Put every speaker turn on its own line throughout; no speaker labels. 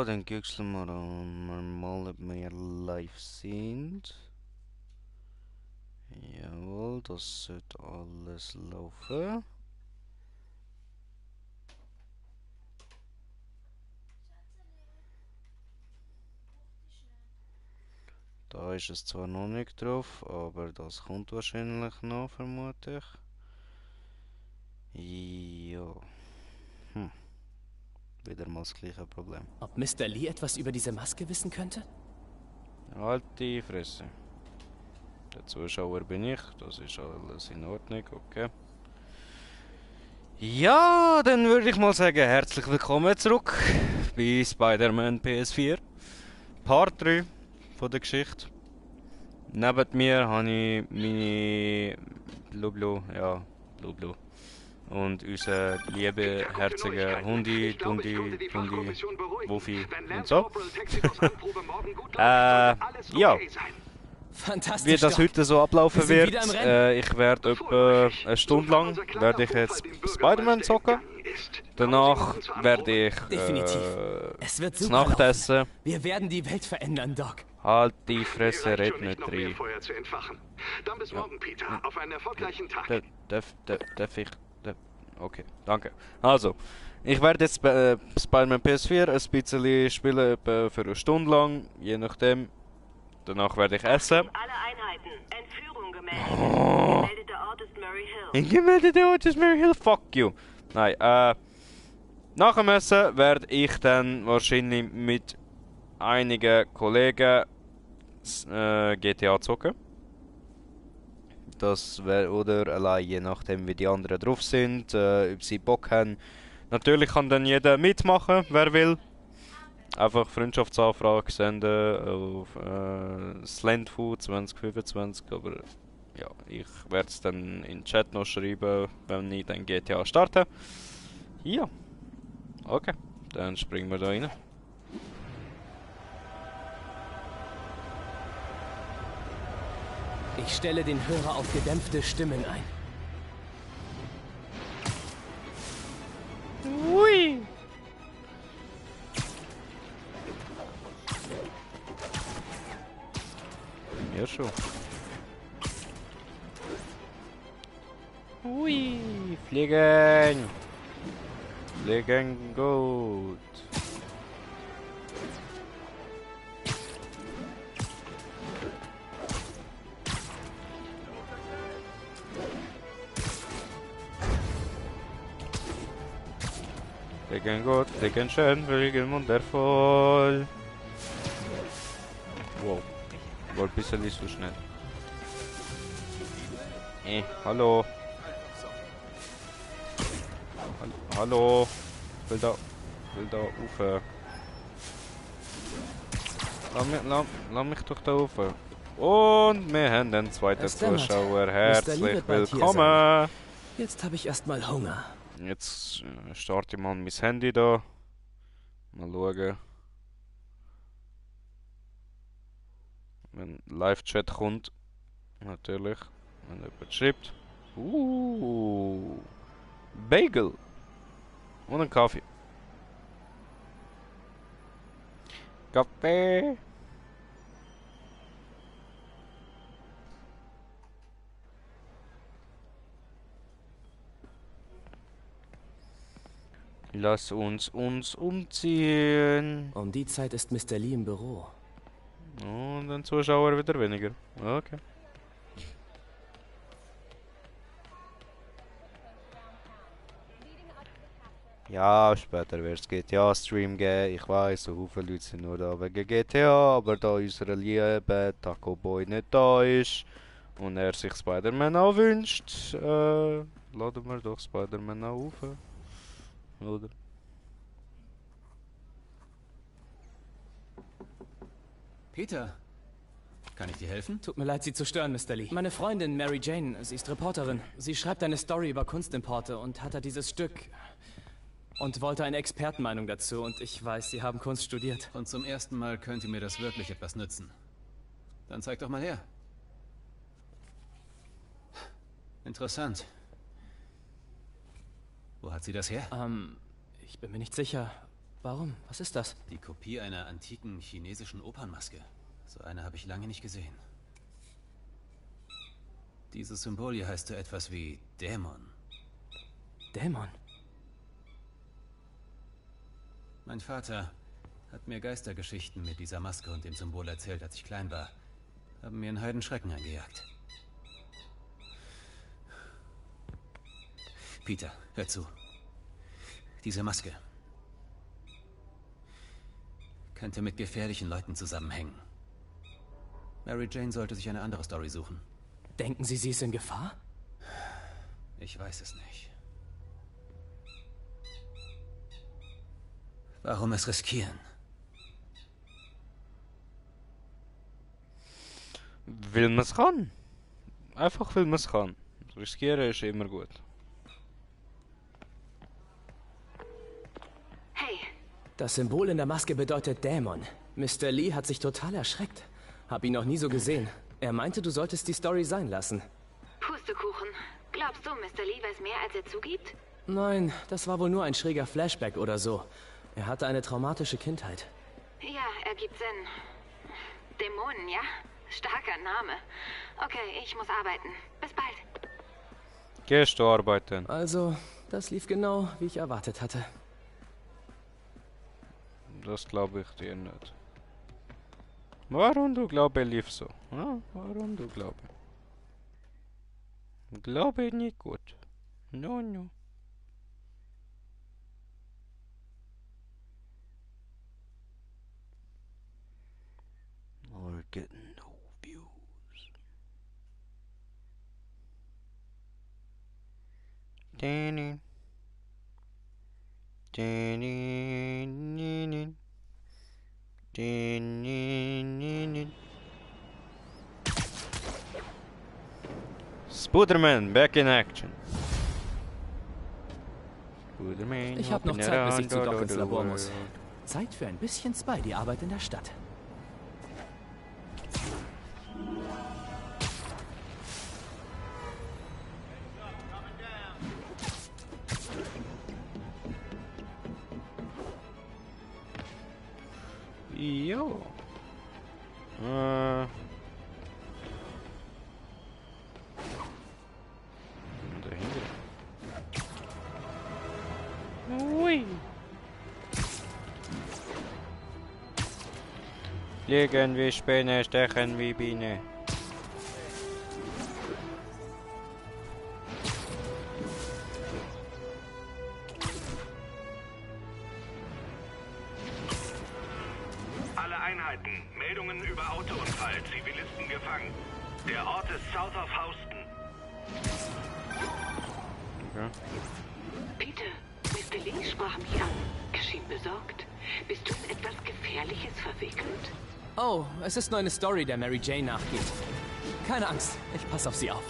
dann wechseln wir mal, ob wir live sind. Jawohl, das sollte alles laufen. Da ist es zwar noch nicht drauf, aber das kommt wahrscheinlich noch, vermute ich. Ja. Wieder mal das gleiche Problem.
Ob Mr. Lee etwas über diese Maske wissen könnte?
Halt die Fresse. Der Zuschauer bin ich, das ist alles in Ordnung, okay. Ja, dann würde ich mal sagen, herzlich willkommen zurück bei Spider-Man PS4. Part 3 von der Geschichte. Neben mir habe ich meine Lublu, und unser liebe, herzige Hundi, Dundi, Wuffi und so. Ja.
Fantastisch.
Wie das heute so ablaufen wird, ich werde etwa eine Stunde lang werde ich jetzt Spider-Man zocken. Danach werde ich
Es wird
das Nachtessen.
Wir werden die Welt verändern, Doc.
Halt die Fresse, red nicht rein.
Dann bis morgen, Peter. Auf einen erfolgreichen Tag.
Darf ich? Okay, danke. Also, ich werde jetzt Spider-Man PS4 ein bisschen spielen, etwa für eine Stunde lang, je nachdem. Danach werde ich essen.
Alle Einheiten. Entführung gemeldet. Gemeldeter Ort ist Murray Hill.
Gemeldeter Ort ist Murray Hill. Fuck you. Nein, nach dem Essen werde ich dann wahrscheinlich mit einigen Kollegen GTA zocken. Das wäre, oder allein, je nachdem wie die anderen drauf sind, ob sie Bock haben. Natürlich kann dann jeder mitmachen, wer will. Einfach Freundschaftsanfrage senden auf Slendfood 2025, aber ja, ich werde es dann in den Chat noch schreiben, wenn ich dann GTA starte. Ja, okay, dann springen wir da rein.
Ich stelle den Hörer auf gedämpfte Stimmen ein.
Ui! Ja schon. Ui! Fliegen! Fliegen gut! Fliegen gut, fliegen schön, fliegen wundervoll! Wow. War ein bisschen nicht so schnell. Hallo. Hallo. Will da rauf. Lass mich doch da rauf. Und wir haben den zweiten Zuschauer. Herzlich willkommen.
Jetzt habe ich erstmal Hunger.
Jetzt starte ich mal mein Handy da. Mal schauen. Wenn Live-Chat kommt, natürlich, wenn jemand schreibt. Bagel und ein Kaffee. Kaffee. Lass uns umziehen.
Um die Zeit ist Mr. Lee im Büro.
Und dann Zuschauer wieder weniger. Okay. Ja, später wird es GTA-Stream geben. Ich weiss, so viele Leute sind nur da wegen GTA, aber da unser liebe Taco Boy nicht da ist und er sich Spider-Man auch wünscht, laden wir doch Spider-Man auch auf. Oder?
Peter, kann ich dir helfen?
Tut mir leid, Sie zu stören, Mr. Lee. Meine Freundin Mary Jane, sie ist Reporterin. Sie schreibt eine Story über Kunstimporte und hat da dieses Stück und wollte eine Expertenmeinung dazu. Und ich weiß, Sie haben Kunst studiert.
Und zum ersten Mal könnte mir das wirklich etwas nützen. Dann zeig doch mal her. Interessant. Wo hat sie das her?
Ich bin mir nicht sicher. Warum? Was ist das?
Die Kopie einer antiken chinesischen Opernmaske. So eine habe ich lange nicht gesehen. Dieses Symbol hier heißt so etwas wie Dämon.
Dämon?
Mein Vater hat mir Geistergeschichten mit dieser Maske und dem Symbol erzählt, als ich klein war. Haben mir einen Heidenschrecken eingejagt. Peter, hör zu. Diese Maske könnte mit gefährlichen Leuten zusammenhängen. Mary Jane sollte sich eine andere Story suchen.
Denken Sie, sie ist in Gefahr?
Ich weiß es nicht. Warum es riskieren?
Weil man es kann. Einfach weil man es kann. Riskieren ist immer gut.
Hey,
Das Symbol in der Maske bedeutet Dämon. Mr. Lee hat sich total erschreckt. Hab ihn noch nie so gesehen. Er meinte, du solltest die Story sein lassen.
Pustekuchen. Glaubst du, Mr. Lee weiß mehr, als er zugibt?
Nein, das war wohl nur ein schräger Flashback oder so. Er hatte eine traumatische Kindheit.
Ja, ergibt Sinn. Dämonen, ja? Starker Name. Okay, ich muss arbeiten. Bis bald.
Gehst du arbeiten?
Also, das lief genau, wie ich erwartet hatte.
Das glaube ich dir nicht. Warum du glaube lief so? Ja, warum du glaube? Glaube nicht gut. No, no. Or getting no views. Danny. Danny. Spider-Man, back in action. Spider-Man,
Ich habe noch
hopping
Zeit, bis
around
ich zu Doc
all
ins
over
Labor
the
muss.
world.
Zeit für ein bisschen Spidey-Arbeit in der Stadt.
Jo. Dahinter. Ui. Fliegen wie Spinne, stechen wie Biene.
Alle Einheiten. Meldungen über Autounfall. Zivilisten gefangen. Der Ort ist south of Houston.
Okay.
Peter, Mr. Lee sprach mich an. Er schien besorgt. Bist du in etwas Gefährliches verwickelt?
Oh, es ist nur eine Story, der Mary Jane nachgeht. Keine Angst, ich passe auf sie auf.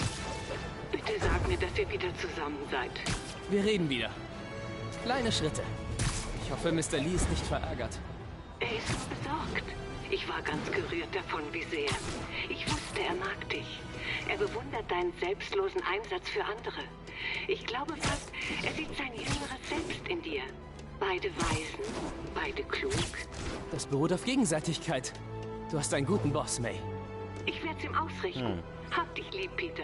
Bitte sag mir, dass ihr wieder zusammen seid.
Wir reden wieder. Kleine Schritte. Ich hoffe, Mr. Lee ist nicht verärgert.
Er ist so besorgt. Ich war ganz gerührt davon, wie sehr. Ich wusste, er mag dich. Er bewundert deinen selbstlosen Einsatz für andere. Ich glaube fast, er sieht sein jüngeres Selbst in dir. Beide weisen, beide klug.
Das beruht auf Gegenseitigkeit. Du hast einen guten Boss, May.
Ich werde es ihm ausrichten. Hab dich lieb, Peter.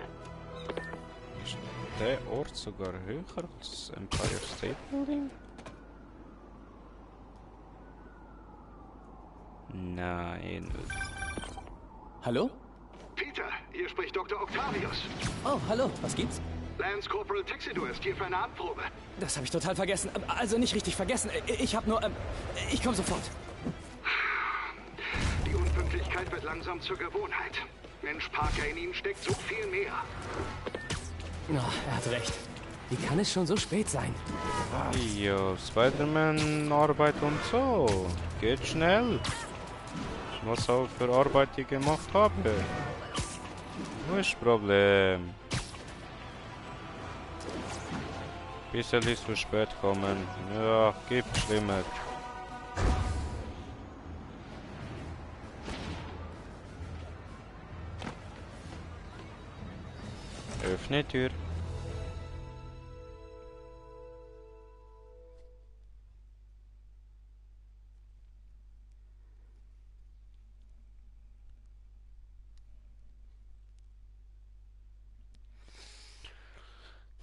Ist der Ort sogar höher als das Empire State Building? Nein.
Hallo?
Peter, hier spricht Dr. Octavius.
Oh, hallo, was gibt's?
Lance Corporal Texidor ist hier für eine Anprobe.
Das habe ich total vergessen. Also nicht richtig vergessen. Ich habe nur... ich komme sofort.
Die Unpünktlichkeit wird langsam zur Gewohnheit. Mensch, Parker, in Ihnen steckt so viel mehr.
Oh, er hat recht. Wie kann es schon so spät sein?
Ja, Spider-Man Arbeit und so. Geht schnell. Ich muss auch für Arbeit die gemacht haben. Wo ist das Problem? Bisschen zu spät kommen. Ja, gibt schlimmer. Öffne Tür.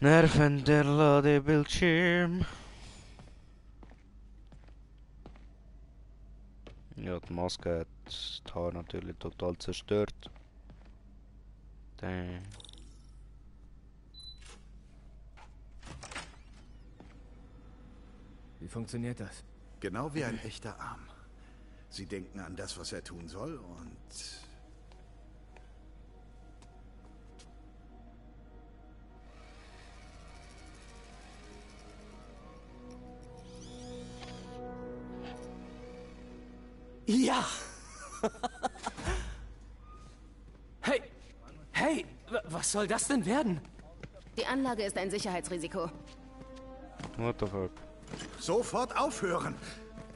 Nerven der Ladebildschirm. Ja, die Maske hat das Haar natürlich total zerstört. Damn.
Wie funktioniert das?
Genau wie ein echter Arm. Sie denken an das, was er tun soll und...
Ja! Hey! Hey! Was soll das denn werden?
Die Anlage ist ein Sicherheitsrisiko.
What the fuck?
Sofort aufhören!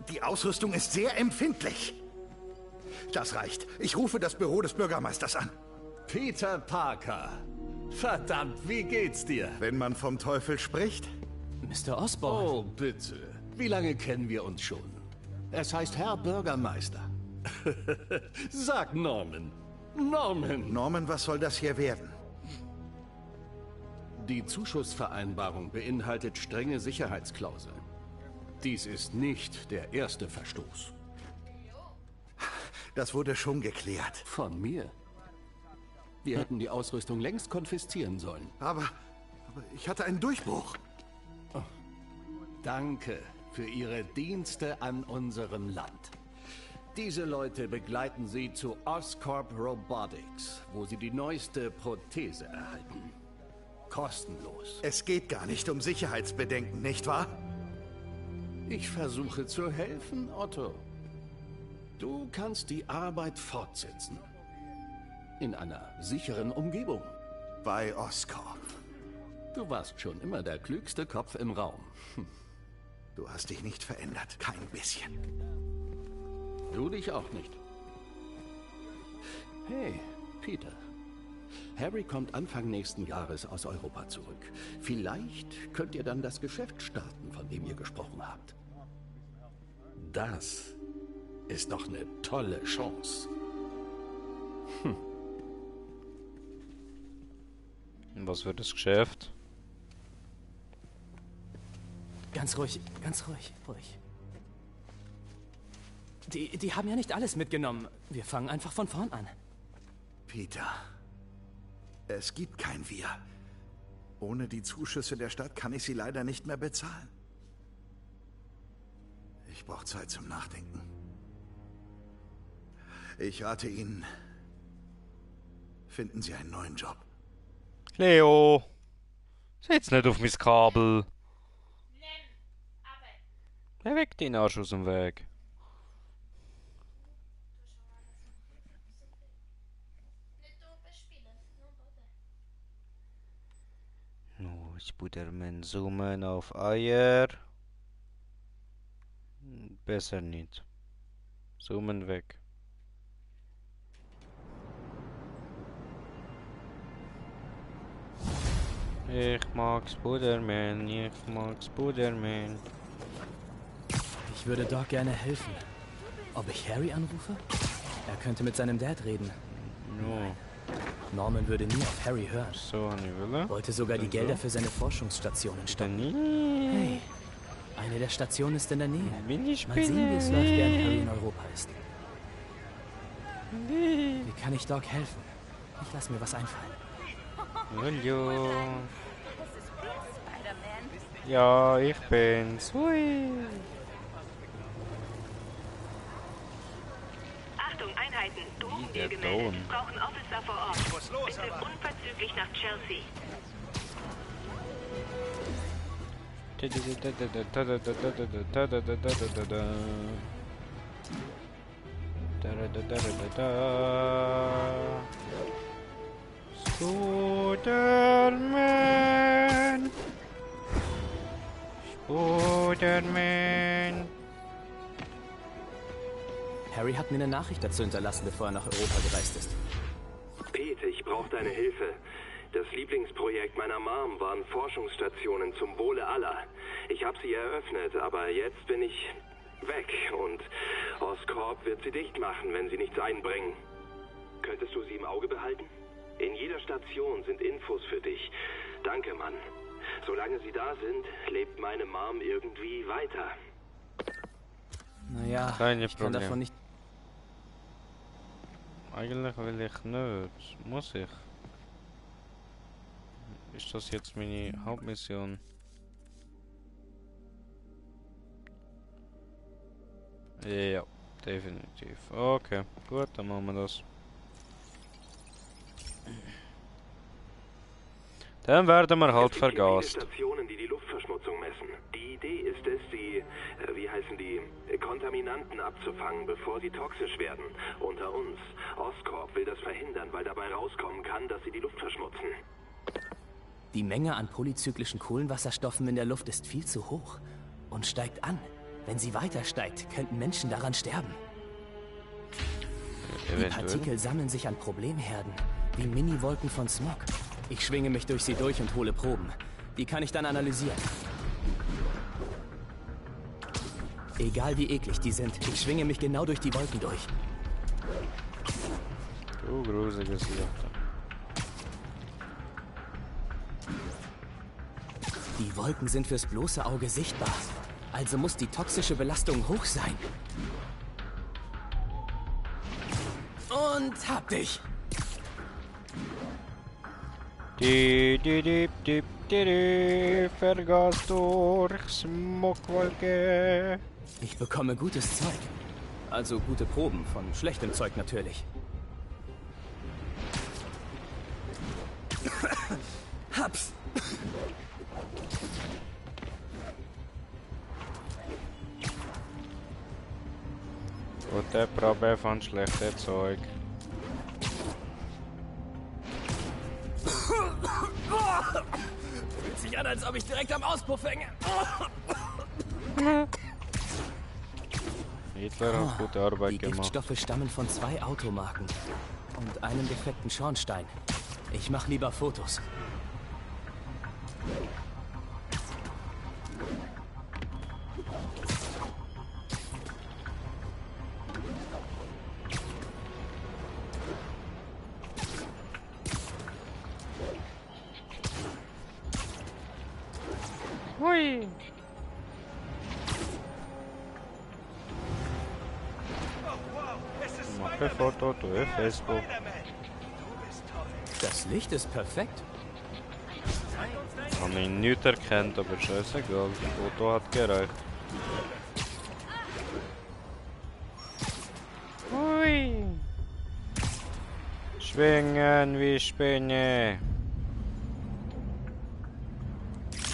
Die Ausrüstung ist sehr empfindlich. Das reicht. Ich rufe das Büro des Bürgermeisters an.
Peter Parker. Verdammt, wie geht's dir?
Wenn man vom Teufel spricht?
Mr. Osborn.
Oh, bitte. Wie lange kennen wir uns schon? Es heißt Herr Bürgermeister. Sag Norman. Norman.
Norman, was soll das hier werden?
Die Zuschussvereinbarung beinhaltet strenge Sicherheitsklauseln. Dies ist nicht der erste Verstoß.
Das wurde schon geklärt.
Von mir. Wir hätten die Ausrüstung längst konfiszieren sollen.
Aber ich hatte einen Durchbruch.
Oh. Danke für Ihre Dienste an unserem Land. Diese Leute begleiten Sie zu Oscorp Robotics, wo Sie die neueste Prothese erhalten. Kostenlos.
Es geht gar nicht um Sicherheitsbedenken, nicht wahr?
Ich versuche zu helfen, Otto. Du kannst die Arbeit fortsetzen. In einer sicheren Umgebung.
Bei Oscorp.
Du warst schon immer der klügste Kopf im Raum.
Du hast dich nicht verändert, kein bisschen.
Du dich auch nicht. Hey, Peter. Harry kommt Anfang nächsten Jahres aus Europa zurück. Vielleicht könnt ihr dann das Geschäft starten, von dem ihr gesprochen habt. Das ist doch eine tolle Chance.
Was wird das Geschäft?
Ganz ruhig, ruhig. Die haben ja nicht alles mitgenommen. Wir fangen einfach von vorn an.
Peter, es gibt kein Wir. Ohne die Zuschüsse der Stadt kann ich sie leider nicht mehr bezahlen. Ich brauche Zeit zum Nachdenken. Ich rate Ihnen, finden Sie einen neuen Job.
Leo! Setz nicht auf mein Kabel! Beweg den Arsch aus dem Weg. No, Spider-Man zoomen auf Eier. Besser nicht. Zoomen weg. Ich mag Spider-Man, ich mag Spider-Man.
Ich würde Doc gerne helfen. Ob ich Harry anrufe? Er könnte mit seinem Dad reden.
No.
Norman würde nie auf Harry hören.
So, Annie,
Wollte sogar die Gelder für seine Forschungsstationen stoppen. Hey, eine der Stationen ist in der Nähe. Mal sehen, wie es läuft, während Harry in Europa ist. Wie kann ich Doc helfen? Ich lass mir was einfallen.
Hallo. Ja, ich bin's. Hui.
Achtung, Einheiten. Drogendeal gemeldet. Brauchen Officer vor Ort. Bitte unverzüglich nach Chelsea.
Spider-Man. Spider-Man.
Harry hat mir eine Nachricht dazu hinterlassen, bevor er nach Europa gereist ist.
Pete, ich brauche deine Hilfe. Das Lieblingsprojekt meiner Mom waren Forschungsstationen zum Wohle aller. Ich habe sie eröffnet, aber jetzt bin ich weg und Oscorp wird sie dicht machen, wenn sie nichts einbringen. Könntest du sie im Auge behalten? In jeder Station sind Infos für dich. Danke, Mann. Solange sie da sind, lebt meine Mom irgendwie weiter.
Naja,
Keine
ich kann
Problem.
davon nicht...
Eigentlich will ich nicht. Muss ich? Ist das jetzt meine Hauptmission? Ja, definitiv. Okay, gut, dann machen wir das. Dann werden wir halt
Es gibt hier
vergast.
viele Stationen, die die Luftverschmutzung messen. Die Idee ist es, die, wie heißen die, Kontaminanten abzufangen, bevor sie toxisch werden. Unter uns, Oscorp will das verhindern, weil dabei rauskommen kann, dass sie die Luft verschmutzen.
Die Menge an polyzyklischen Kohlenwasserstoffen in der Luft ist viel zu hoch und steigt an. Wenn sie weiter steigt, könnten Menschen daran sterben. Die Partikel sammeln sich an Problemherden, wie Mini-Wolken von Smog. Ich schwinge mich durch sie durch und hole Proben. Die kann ich dann analysieren. Egal wie eklig die sind, ich schwinge mich genau durch die Wolken durch.
Du gruseliges Licht.
Die Wolken sind fürs bloße Auge sichtbar. Also muss die toxische Belastung hoch sein. Und hab dich!
Vergaß durch Smogwolke.
Ich bekomme gutes Zeug. Also gute Proben von schlechtem Zeug natürlich. Hab's!
Gute Probe von schlechtem Zeug.
Fühlt sich an, als ob ich direkt am Auspuff hänge.
Hitler hat gute Arbeit
Die
gemacht.
Giftstoffe stammen von 2 Automarken und einem defekten Schornstein. Ich mach lieber Fotos.
Hui. Mache Foto durch Facebook.
Das Licht ist perfekt.
Ich habe ihn nicht erkannt, aber scheißegal. Das Foto hat gereicht. Hui. Schwingen wie Spinne.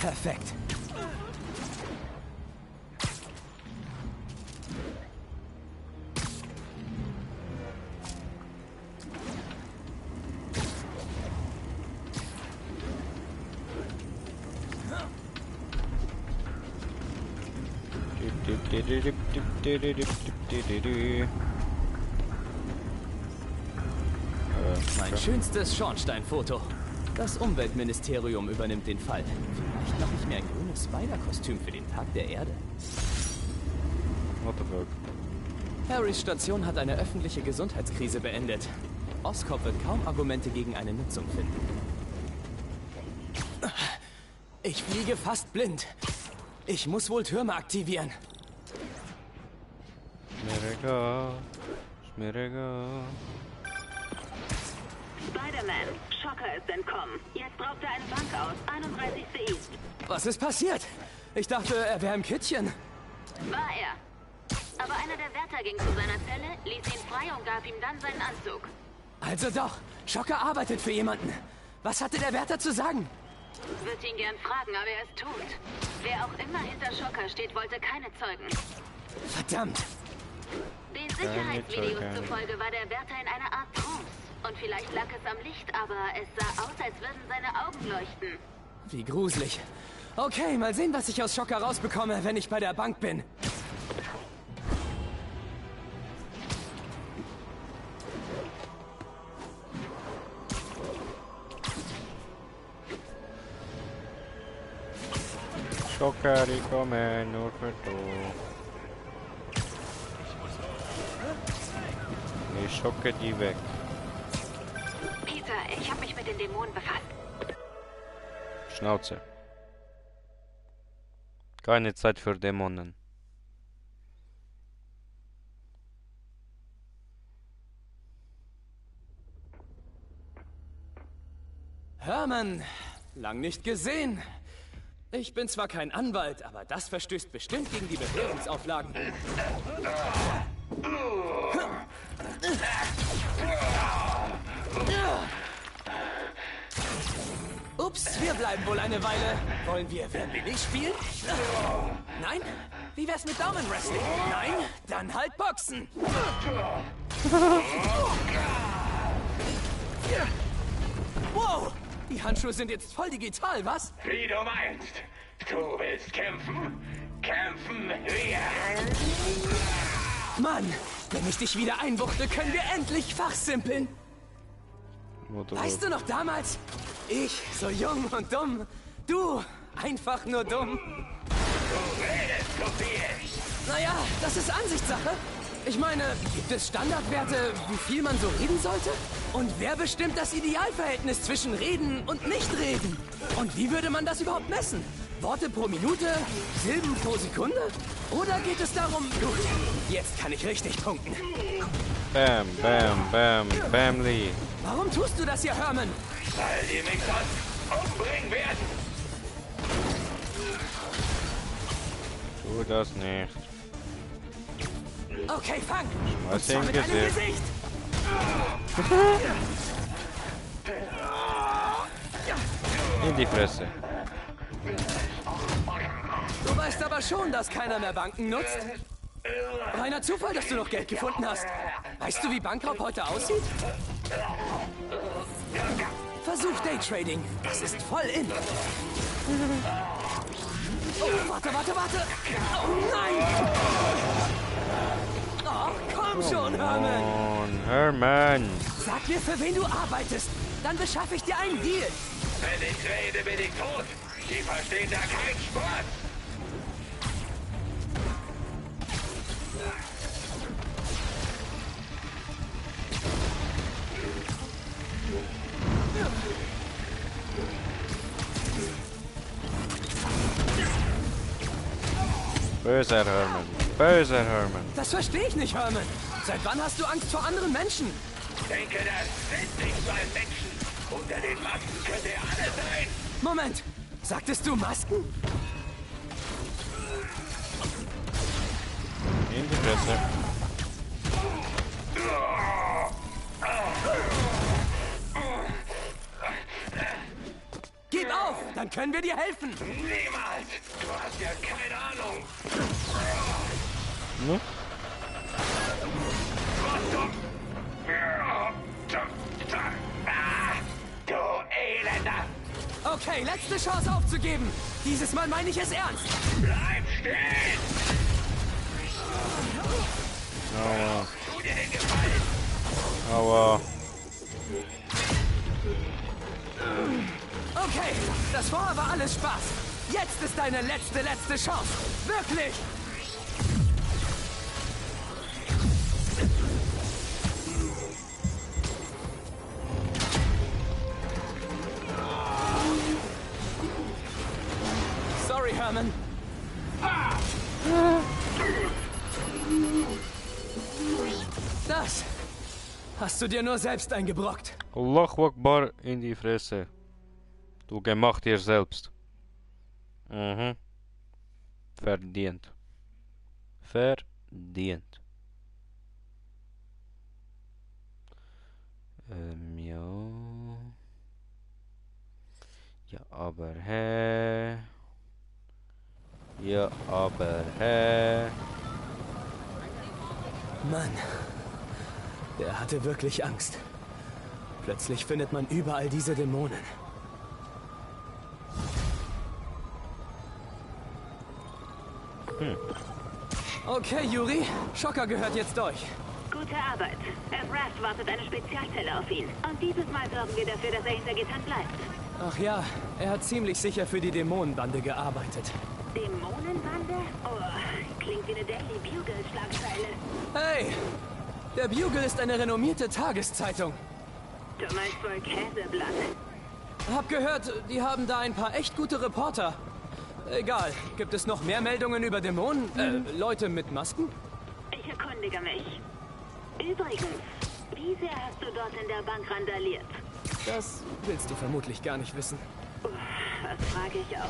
Perfekt. Mein schönstes Schornsteinfoto. Das Umweltministerium übernimmt den Fall. Vielleicht mache ich mir ein grünes Spider-Kostüm für den Tag der Erde.
What the fuck?
Harrys Station hat eine öffentliche Gesundheitskrise beendet. Oscorp wird kaum Argumente gegen eine Nutzung finden. Ich fliege fast blind. Ich muss wohl Türme aktivieren.
Ist mir egal.
Spider-Man, Shocker ist entkommen. Jetzt raubt er eine Bank aus, 31. East.
Was ist passiert? Ich dachte, er wäre im Kittchen.
War er. Aber einer der Wärter ging zu seiner Zelle, ließ ihn frei und gab ihm dann seinen Anzug.
Also doch, Shocker arbeitet für jemanden. Was hatte der Wärter zu sagen?
Würde ihn gern fragen, aber er ist tot. Wer auch immer hinter Shocker steht, wollte keine Zeugen.
Verdammt.
Den Sicherheitsvideos zufolge war der Wärter in einer Art Trance. Und vielleicht lag es am Licht, aber es sah aus, als würden seine Augen leuchten.
Wie gruselig. Okay, mal sehen, was ich aus Shocker rausbekomme, wenn ich bei der Bank bin.
Schocker, ich komme nur für du. Ich schocke die weg.
Peter, ich habe mich mit den Dämonen befasst.
Schnauze. Keine Zeit für Dämonen.
Herman, lang nicht gesehen. Ich bin zwar kein Anwalt, aber das verstößt bestimmt gegen die Bewährungsauflagen. Ups, wir bleiben wohl eine Weile. Wollen wir Wer bin ich spielen? Nein? Wie wär's mit Daumenwrestling? Nein? Dann halt Boxen. Wow, die Handschuhe sind jetzt voll digital, was?
Wie du meinst. Du willst kämpfen? Kämpfen wir.
Mann, wenn ich dich wieder einbuchte, können wir endlich fachsimpeln. Weißt du noch damals? Ich, so jung und dumm. Du, einfach nur dumm.
Du redest so viel.
Naja, das ist Ansichtssache. Ich meine, gibt es Standardwerte, wie viel man so reden sollte? Und wer bestimmt das Idealverhältnis zwischen Reden und Nichtreden? Und wie würde man das überhaupt messen? Worte pro Minute? Silben pro Sekunde? Oder geht es darum... Gut, jetzt kann ich richtig punkten.
Bam, bam, bam, Bamli.
Warum tust du das hier, Herman?
Weil die mich sonst umbringen werden.
Tu das nicht.
Okay, fang!
Was denn
mit deinem Gesicht!
In die Fresse.
Du weißt aber schon, dass keiner mehr Banken nutzt. Reiner Zufall, dass du noch Geld gefunden hast. Weißt du, wie Bankraub heute aussieht? Versuch Daytrading. Das ist voll in. Oh, warte. Oh nein! Oh, komm schon, Herman.
Oh, Herman.
Sag mir, für wen du arbeitest. Dann beschaffe ich dir einen Deal.
Wenn ich rede, bin ich tot. Die verstehen da keinen Spaß.
Böser Herman. Böser Herman.
Das verstehe ich nicht, Herman. Seit wann hast du Angst vor anderen Menschen?
Ich denke, das sind nicht zwei Menschen. Unter den Masken könnte er alle sein.
Moment. Sagtest du Masken?
In die Fresse.
Gib auf, dann können wir dir helfen.
Niemals. Du hast ja keine Ahnung.
Hm?
Du Elender.
Okay, letzte Chance aufzugeben. Dieses Mal meine ich es ernst.
Bleib stehen.
Aua.
Tu dir den Gefallen.
Aua.
Okay, das vorher war alles Spaß. Jetzt ist deine letzte Chance. Wirklich. Sorry, Herman. Das hast du dir nur selbst eingebrockt.
Allahu Akbar in die Fresse. Du gemacht dir selbst. Mhm. Verdient. Verdient. Ja. Ja, aber hä? Ja, aber hä?
Mann, der hatte wirklich Angst. Plötzlich findet man überall diese Dämonen. Okay, Yuri. Schocker gehört jetzt euch.
Gute Arbeit. Everest wartet eine Spezialzelle auf ihn. Und dieses Mal sorgen wir dafür, dass er hinter Gittern bleibt.
Ach ja, er hat ziemlich sicher für die Dämonenbande gearbeitet.
Dämonenbande? Oh, klingt wie eine Daily Bugle-Schlagzeile.
Hey, der Bugle ist eine renommierte Tageszeitung.
Du meinst wohl Käseblatt?
Hab gehört, die haben da ein paar echt gute Reporter. Egal. Gibt es noch mehr Meldungen über Dämonen? Leute mit Masken?
Ich erkundige mich. Übrigens, wie sehr hast du dort in der Bank randaliert?
Das willst du vermutlich gar nicht wissen.
Das frage ich auch.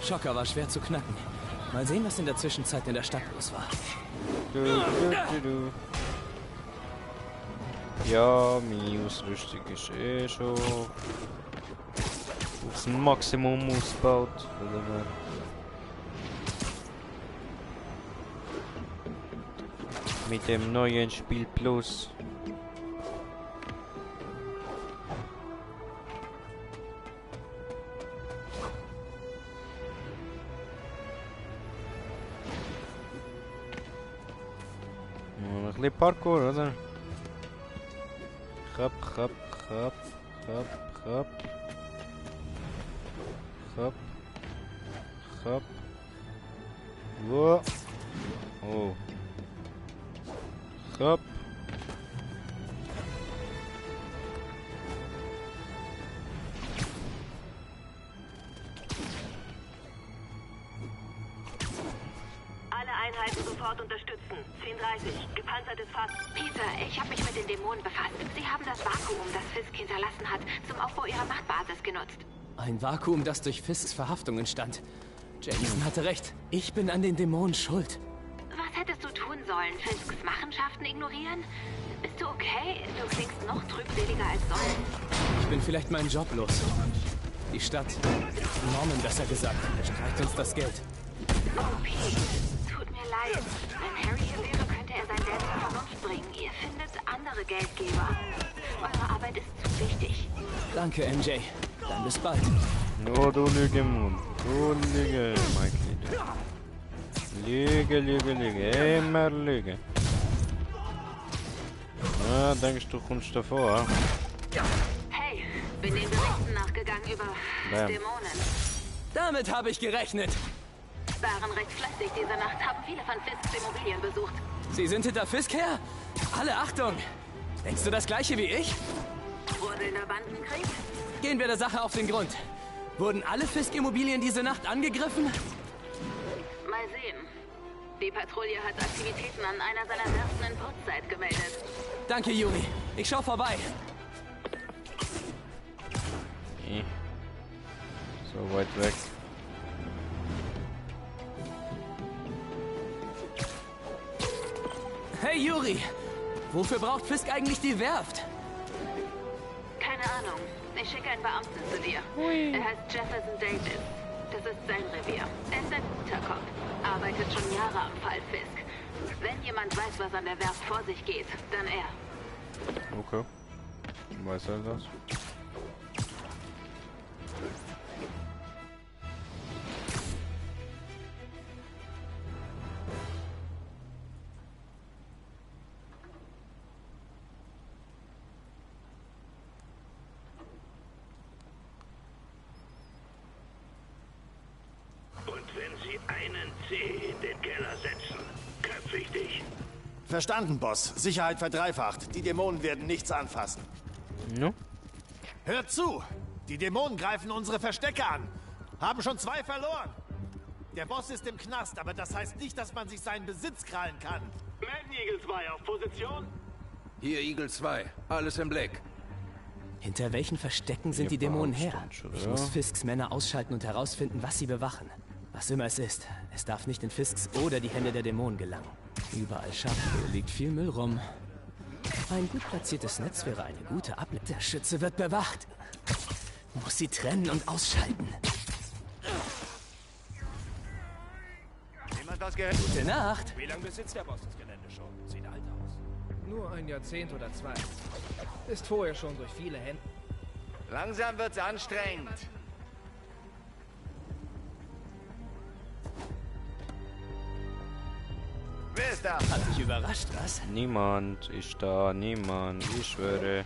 Schocker war schwer zu knacken. Mal sehen, was in der Zwischenzeit in der Stadt los war.
Ja, meine Ausrüstung ist eh schon aufs Maximum ausgebaut. Mit dem neuen Spiel Plus. Ein bisschen Parkour, oder? Hop, hop, hop, hop, hop. Hop. Hop. Wow. Oh. Hop.
Alle Einheiten sofort unterstützen. 10:30. Gepanzertes Fahrzeug.
Peter, ich habe mich mit den Dämonen befasst. Sie haben das Vakuum, das Fisk hinterlassen hat, zum Aufbau ihrer Machtbasis genutzt.
Ein Vakuum, das durch Fisks Verhaftung entstand. Jameson hatte recht. Ich bin an den Dämonen schuld.
Was hättest du tun sollen? Fisks Machenschaften ignorieren? Bist du okay? Du klingst noch trübseliger als sonst.
Ich bin vielleicht meinen Job los. Die Stadt, Norman besser gesagt, streicht uns das Geld.
Oh, Pete, tut mir leid. Wenn Harry hier wäre, könnte er sein Geld zur Vernunft bringen. Ihr findet andere Geldgeber. Eure Arbeit ist zu wichtig.
Danke, MJ. Dann bis bald.
Oh, du Lüge, Mann. Du Lüge, mein Kind. Lüge, Lüge, Lüge. Immer Lüge. Na, denkst du, kommst davor?
Hey, bin den Berichten nachgegangen über
Bam.
Dämonen.
Damit habe ich gerechnet.
Waren recht fleißig diese Nacht, haben viele von Fisks Immobilien besucht.
Sie sind hinter Fisk her? Alle Achtung! Denkst du das gleiche wie ich?
Brodelnder Bandenkrieg?
Gehen wir der Sache auf den Grund. Wurden alle Fisk-Immobilien diese Nacht angegriffen?
Mal sehen. Die Patrouille hat Aktivitäten an einer seiner Werften in Portside gemeldet.
Danke, Yuri. Ich schau vorbei.
So weit weg.
Hey, Yuri. Wofür braucht Fisk eigentlich die Werft?
Keine Ahnung. Ich schicke einen Beamten zu dir. Er heißt Jefferson Davis. Das ist sein Revier. Er ist ein guter Cop. Arbeitet schon Jahre am Fall Fisk. Wenn jemand weiß, was an der Werft vor sich geht, dann er.
Okay. Weiß er das?
Und wenn Sie einen Zeh in den Keller setzen, köpfe ich dich.
Verstanden, Boss. Sicherheit verdreifacht. Die Dämonen werden nichts anfassen.
No?
Hört zu! Die Dämonen greifen unsere Verstecke an. Haben schon 2 verloren. Der Boss ist im Knast, aber das heißt nicht, dass man sich seinen Besitz krallen kann.
Melden Eagle 2 auf Position.
Hier Eagle 2, alles im Blick.
Hinter welchen Verstecken sind die Dämonen her? Ich muss Fisks Männer ausschalten und herausfinden, was sie bewachen. Was immer es ist, es darf nicht in Fisks oder die Hände der Dämonen gelangen. Überall Schadmüll, liegt viel Müll rum. Ein gut platziertes Netz wäre eine gute Ablenkung. Der Schütze wird bewacht. Muss sie trennen und ausschalten.
Jemand das Geld?
Gute Nacht.
Wie lange besitzt der Boss das Gelände schon? Sieht alt aus.
Nur ein Jahrzehnt oder 2. Ist vorher schon durch viele Hände.
Langsam wird's anstrengend. Wer ist da?
Hat dich überrascht, was?
Niemand ist da, niemand, ich schwöre.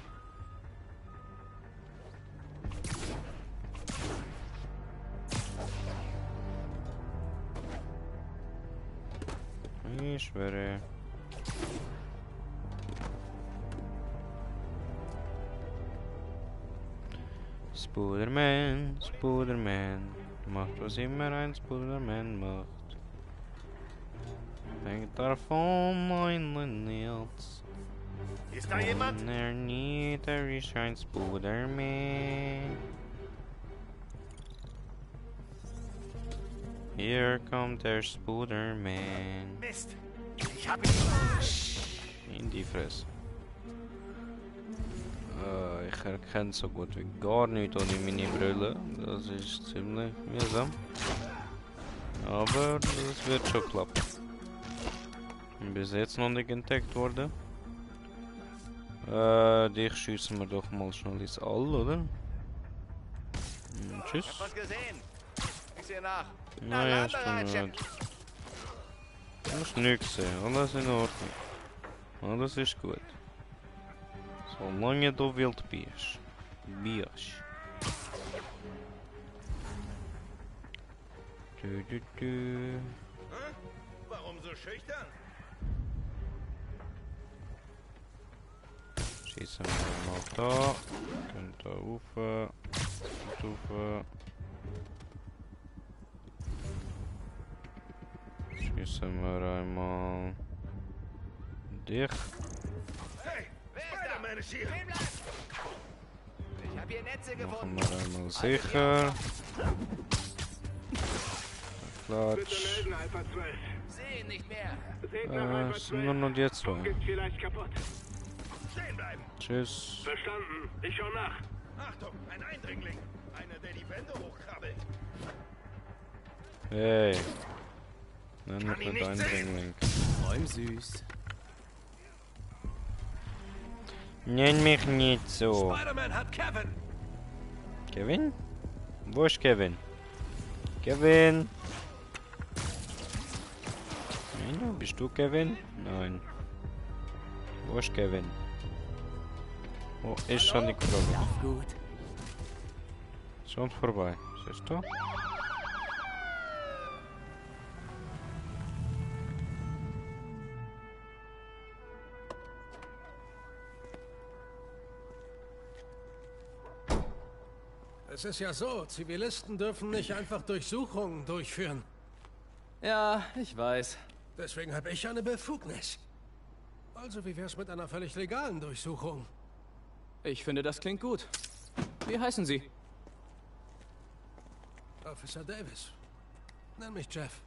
Ich schwöre. Spooderman, Spooderman, macht was immer ein Spooderman macht. Hängt davon ein Nils.
Ist da jemand?
Underneath there is ein Spooderman. Here kommt der Spooderman.
Mist! Ich hab ihn!
In die Fresse. Ich erkenne so gut wie gar nicht ohne meine Brille. Das ist ziemlich mühsam. Aber das wird schon klappen. Bis jetzt noch nicht entdeckt worden. Dich schießen wir doch mal schnell ins All, oder? Tschüss.
Ich hab was gesehen. Ich sehe nach.
Naja, ist schon nicht. Du hast nichts gesehen. Alles in Ordnung. Alles ist gut. Solange du wild bist.
Warum so schüchtern?
Schießen wir mal da. Und da rauf. Schießen wir einmal dich.
Hey, Spider-Man ist hier! Ich hab hier Netze
Machen
gefunden.
wir einmal sicher. Klatsch.
Sehen nicht mehr.
Sind nur noch die zwei.
Ist vielleicht kaputt.
Stehen bleiben.
Tschüss.
Verstanden. Ich schau nach.
Achtung, ein Eindringling. Einer, der die Wände hochkrabbelt.
Hey. Nenn mich nicht Eindringling.
Räum süß.
Nenn mich nicht so.
Spider-Man hat Kevin.
Kevin? Wo ist Kevin? Kevin? Nein, bist du Kevin? Nein. Wo ist Kevin? Wo ist schon die Krone?
Ja, gut.
Schon vorbei. Siehst du?
Es ist ja so, Zivilisten dürfen nicht einfach Durchsuchungen durchführen.
Ja, ich weiß.
Deswegen habe ich eine Befugnis. Also wie wär's mit einer völlig legalen Durchsuchung?
Ich finde, das klingt gut. Wie heißen Sie?
Officer Davis. Nenn mich Jeff.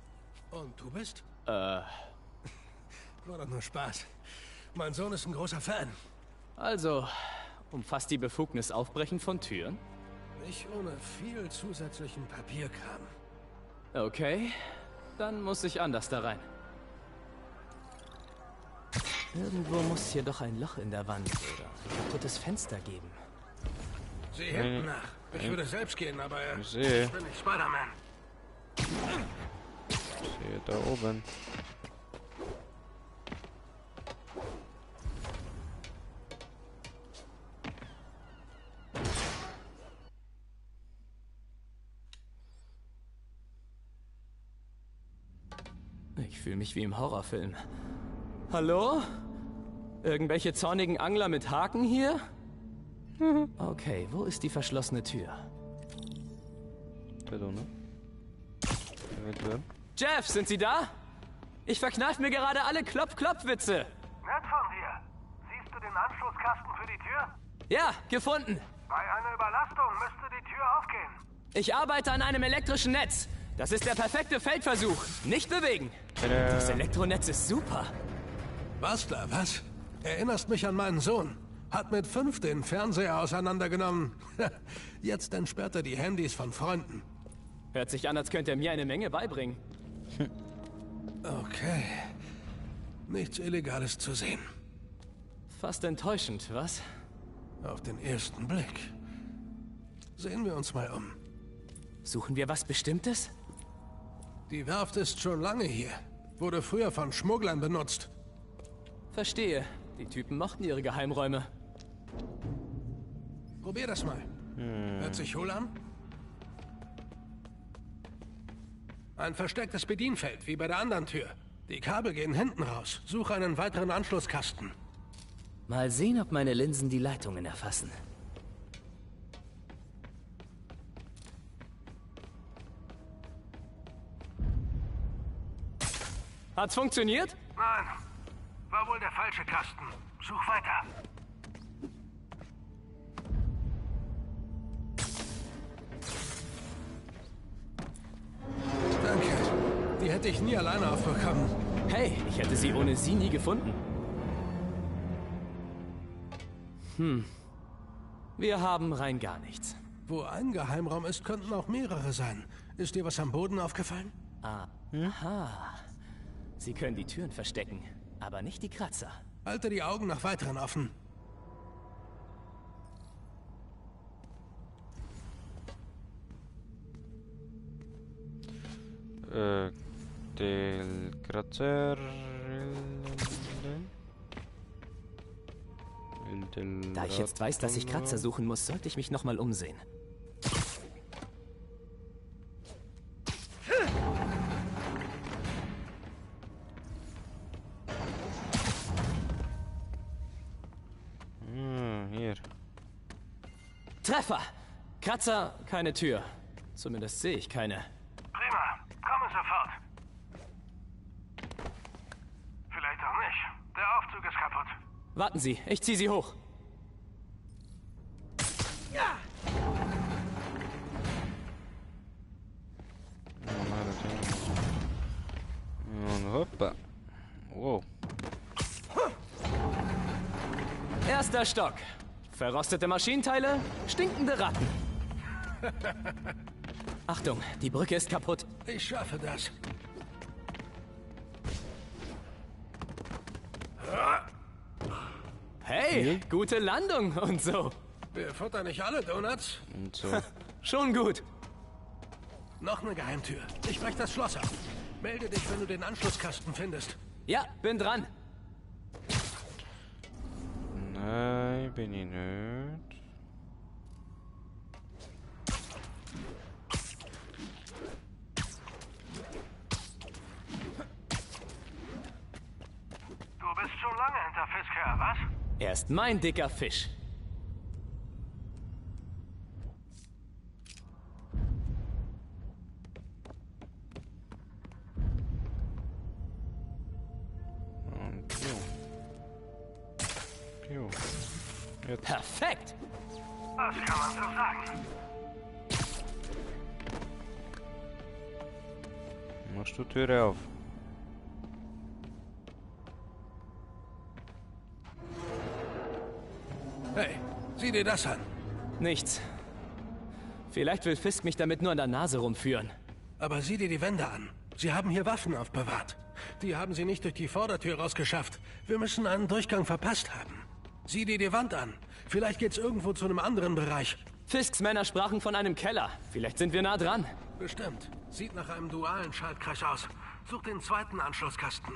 Und du bist?
War
doch nur Spaß. Mein Sohn ist ein großer Fan.
Also, umfasst die Befugnis Aufbrechen von Türen?
Nicht ohne viel zusätzlichen Papierkram.
Okay, dann muss ich anders da rein. Irgendwo muss hier doch ein Loch in der Wand oder ein kaputtes Fenster geben.
Sieh hinten nach. Ich würde selbst gehen, aber
Ich sehe.
ich bin nicht Spider-Man.
Ich sehe da oben.
Ich fühle mich wie im Horrorfilm. Hallo? Irgendwelche zornigen Angler mit Haken hier? Okay, wo ist die verschlossene Tür?
Da ne? Eventuell.
Jeff, sind Sie da? Ich verkneif mir gerade alle Klopp-Klopp-Witze.
Nett von dir. Siehst du den Anschlusskasten für die Tür?
Ja, gefunden.
Bei einer Überlastung müsste die Tür aufgehen.
Ich arbeite an einem elektrischen Netz. Das ist der perfekte Feldversuch. Nicht bewegen. Das Elektronetz ist super.
Bastler, was? Erinnerst mich an meinen Sohn. Hat mit 5 den Fernseher auseinandergenommen. Jetzt entsperrt er die Handys von Freunden.
Hört sich an, als könnte er mir eine Menge beibringen.
Okay. Nichts Illegales zu sehen.
Fast enttäuschend, was?
Auf den ersten Blick. Sehen wir uns mal um.
Suchen wir was Bestimmtes?
Die Werft ist schon lange hier. Wurde früher von Schmugglern benutzt.
Verstehe. Die Typen mochten ihre Geheimräume.
Probier das mal. Hört sich hohl an? Ein verstecktes Bedienfeld, wie bei der anderen Tür. Die Kabel gehen hinten raus. Suche einen weiteren Anschlusskasten.
Mal sehen, ob meine Linsen die Leitungen erfassen. Hat's funktioniert?
Nein, war wohl der falsche Kasten. Such weiter.
Danke. Die hätte ich nie alleine aufbekommen.
Hey, ich hätte sie ohne sie nie gefunden. Wir haben rein gar nichts.
Wo ein Geheimraum ist, könnten auch mehrere sein. Ist dir was am Boden aufgefallen?
Aha. Sie können die Türen verstecken, aber nicht die Kratzer.
Halte die Augen nach weiteren offen.
Del Kratzer.
Da ich jetzt weiß, dass ich Kratzer suchen muss, sollte ich mich nochmal umsehen.
Hier.
Treffer! Kratzer, keine Tür. Zumindest sehe ich keine.
Prima, komme sofort. Vielleicht auch nicht. Der Aufzug ist kaputt.
Warten Sie, ich ziehe Sie hoch.
Ja!
Und hoppa. Wow.
Erster Stock. Verrostete Maschinenteile, stinkende Ratten. Achtung, die Brücke ist kaputt.
Ich schaffe das.
Hey, gute Landung und so.
Wir futtern nicht alle Donuts.
Und so.
Schon gut.
Noch eine Geheimtür. Ich brech das Schloss ab. Melde dich, wenn du den Anschlusskasten findest.
Ja, bin dran.
Nein, bin ich nicht.
Du bist schon lange hinter Fisk her, was?
Er ist mein dicker Fisch.
Und piu. Piu. Jetzt.
Perfekt!
Das kann man so sagen.
Machst du Türe auf?
Hey, sieh dir das an.
Nichts. Vielleicht will Fisk mich damit nur an der Nase rumführen.
Aber sieh dir die Wände an. Sie haben hier Waffen aufbewahrt. Die haben sie nicht durch die Vordertür rausgeschafft. Wir müssen einen Durchgang verpasst haben. Sieh dir die Wand an. Vielleicht geht's irgendwo zu einem anderen Bereich.
Fisks Männer sprachen von einem Keller. Vielleicht sind wir nah dran.
Bestimmt. Sieht nach einem dualen Schaltkreis aus. Such den zweiten Anschlusskasten.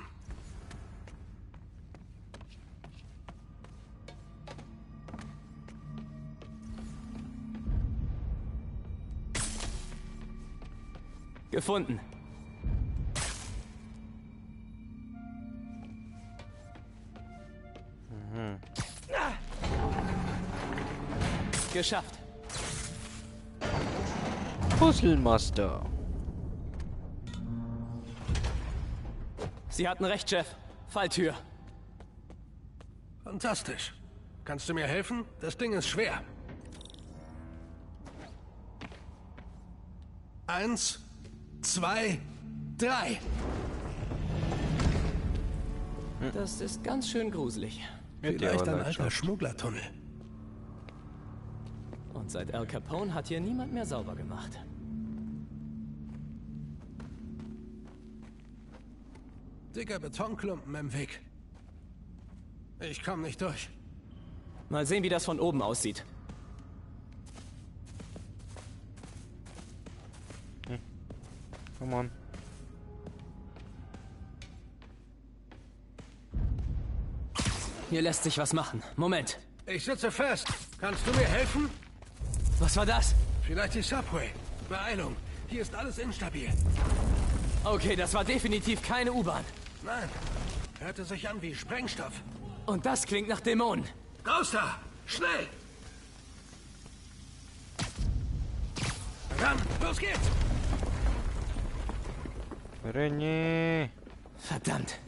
Gefunden. Geschafft.
Puzzlemaster.
Sie hatten recht, Chef. Falltür.
Fantastisch. Kannst du mir helfen? Das Ding ist schwer. 1, 2, 3.
Das ist ganz schön gruselig.
Vielleicht ein alter Schmugglertunnel.
Und seit Al Capone hat hier niemand mehr sauber gemacht.
Dicker Betonklumpen im Weg. Ich komme nicht durch.
Mal sehen, wie das von oben aussieht.
Come on.
Hier lässt sich was machen. Moment.
Ich sitze fest. Kannst du mir helfen?
Was war das?
Vielleicht die Subway. Beeilung. Hier ist alles instabil.
Okay, das war definitiv keine U-Bahn.
Nein. Hörte sich an wie Sprengstoff.
Und das klingt nach Dämonen.
Raus da! Schnell! Dann, los geht's!
René.
Verdammt.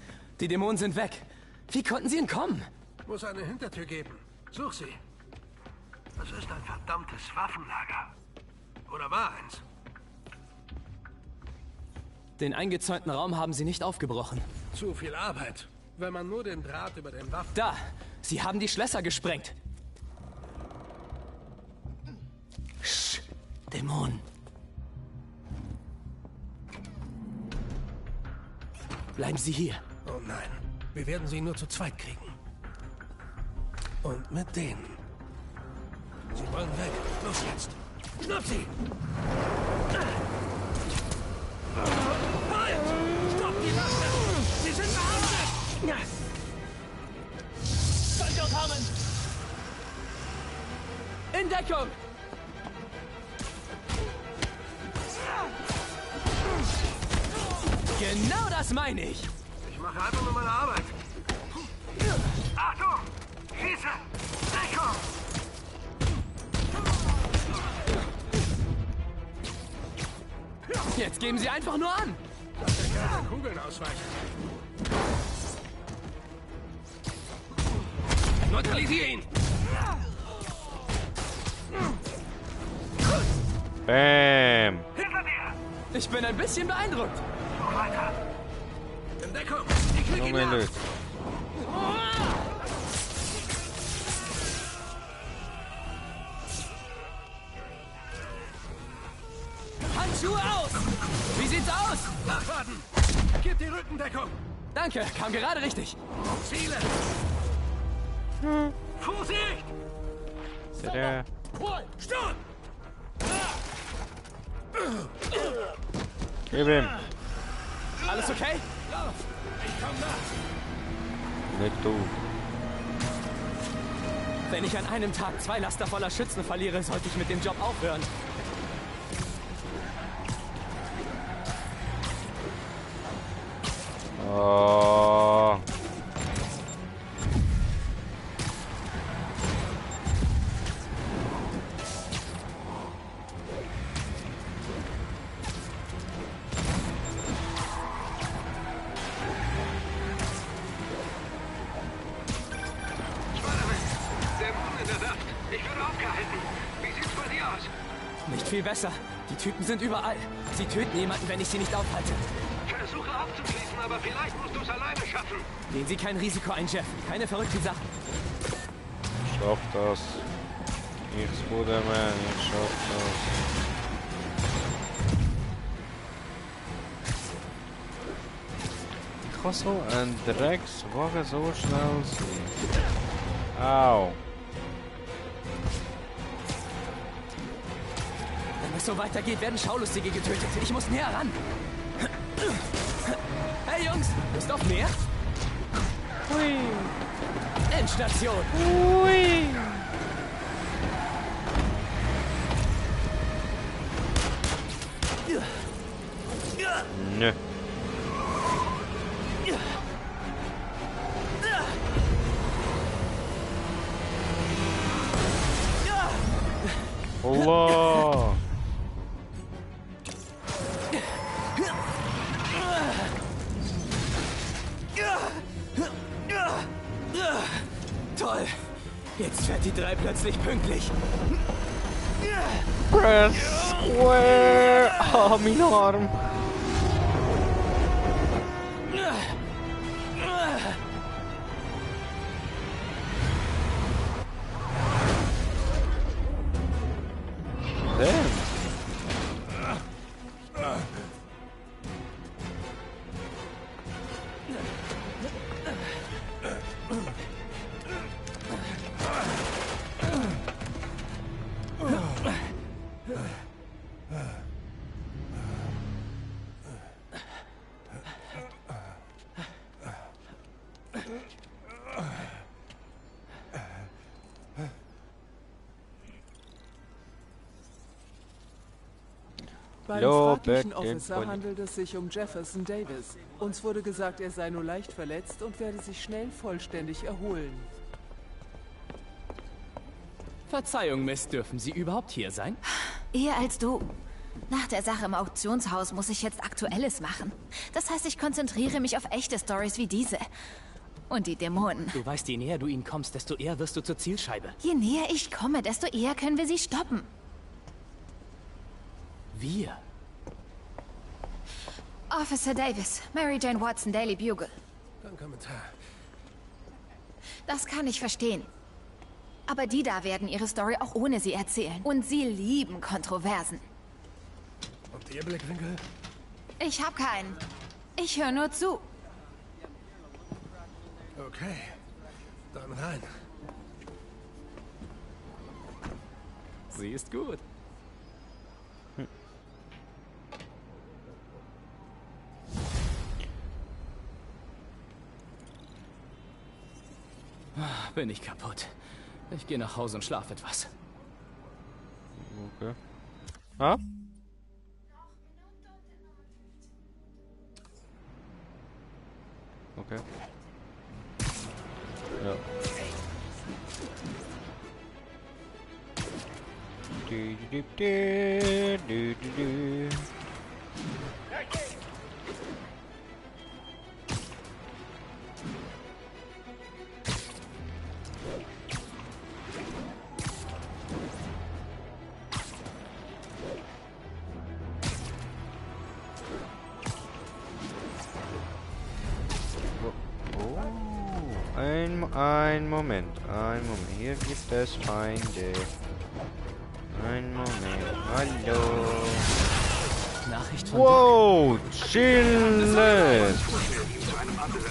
Die Dämonen sind weg. Wie konnten sie entkommen?
Muss eine Hintertür geben. Such sie. Das ist ein verdammtes Waffenlager. Oder war eins?
Den eingezäunten Raum haben sie nicht aufgebrochen.
Zu viel Arbeit. Wenn man nur den Draht über den Waffen...
Da! Sie haben die Schlösser gesprengt. Sch, Dämonen. Bleiben Sie hier.
Oh nein. Wir werden sie nur zu zweit kriegen. Und mit denen. Sie wollen weg. Los jetzt. Schnapp sie! Halt! Stopp die Waffe! Sie sind verhaftet!
Kommen! In Deckung! Genau das meine ich!
Ich mache einfach nur meine Arbeit. Achtung! Schieße! Deckung!
Jetzt geben Sie einfach nur an!
Lass der Kerl den Kugeln ausweichen. Neutralisiere ihn!
Bam!
Hinter dir!
Ich bin ein bisschen beeindruckt.
Noch weiter. In Deckung! Ich krieg ihn nach!
Handschuhe aus! Wie sieht's aus?
Nachladen! Gib die Rückendeckung!
Danke, kam gerade richtig.
Ziele! Vorsicht!
Tada.
Stopp!
Gib ihm.
Alles okay?
Lauf! Ich komm nach!
Nicht du.
Wenn ich an einem Tag 2 Laster voller Schützen verliere, sollte ich mit dem Job aufhören.
Oh.
Dämonen in der Nacht. Ich werde aufgehalten. Wie sieht's bei dir aus?
Nicht viel besser. Die Typen sind überall. Sie töten jemanden, wenn ich sie nicht aufhalte.
Versuche abzuschließen, aber vielleicht musst du es alleine schaffen.
Gehen Sie kein Risiko ein, Jeff. Keine verrückten Sachen.
Schaff das. Ich Spider-Man, ich schaff das. Ich kann so ein Dreckswagen so schnell sein. Au.
Wenn es so weitergeht, werden Schaulustige getötet. Ich muss näher ran. Hey Jungs, Lust auf mehr? Hui. Endstation.
Hui. Nö. Allah.
Toll. Jetzt fährt die 3 plötzlich pünktlich.
Press square. Oh, mein Arm. Damn.
Beim fraglichen Officer handelt es sich um Jefferson Davis. Uns wurde gesagt, er sei nur leicht verletzt und werde sich schnell vollständig erholen.
Verzeihung, Miss, dürfen Sie überhaupt hier sein?
Eher als du.
Nach der Sache im Auktionshaus muss ich jetzt Aktuelles machen. Das heißt, ich konzentriere mich auf echte Stories wie diese. Und die Dämonen.
Du weißt, je näher du ihnen kommst, desto eher wirst du zur Zielscheibe.
Je näher ich komme, desto eher können wir sie stoppen.
Wir?
Officer Davis, Mary Jane Watson, Daily Bugle.
Kein Kommentar.
Das kann ich verstehen. Aber die da werden ihre Story auch ohne sie erzählen. Und sie lieben Kontroversen.
Und Ihr Blickwinkel?
Ich hab keinen. Ich höre nur zu.
Okay, dann rein.
Sie ist gut. Bin ich kaputt. Ich gehe nach Hause und schlafe etwas.
Okay. Ah? Okay. Ja. Ein Moment. Hier gibt es Feinde. Ein Moment. Hallo.
Nachricht von
wow, chillen.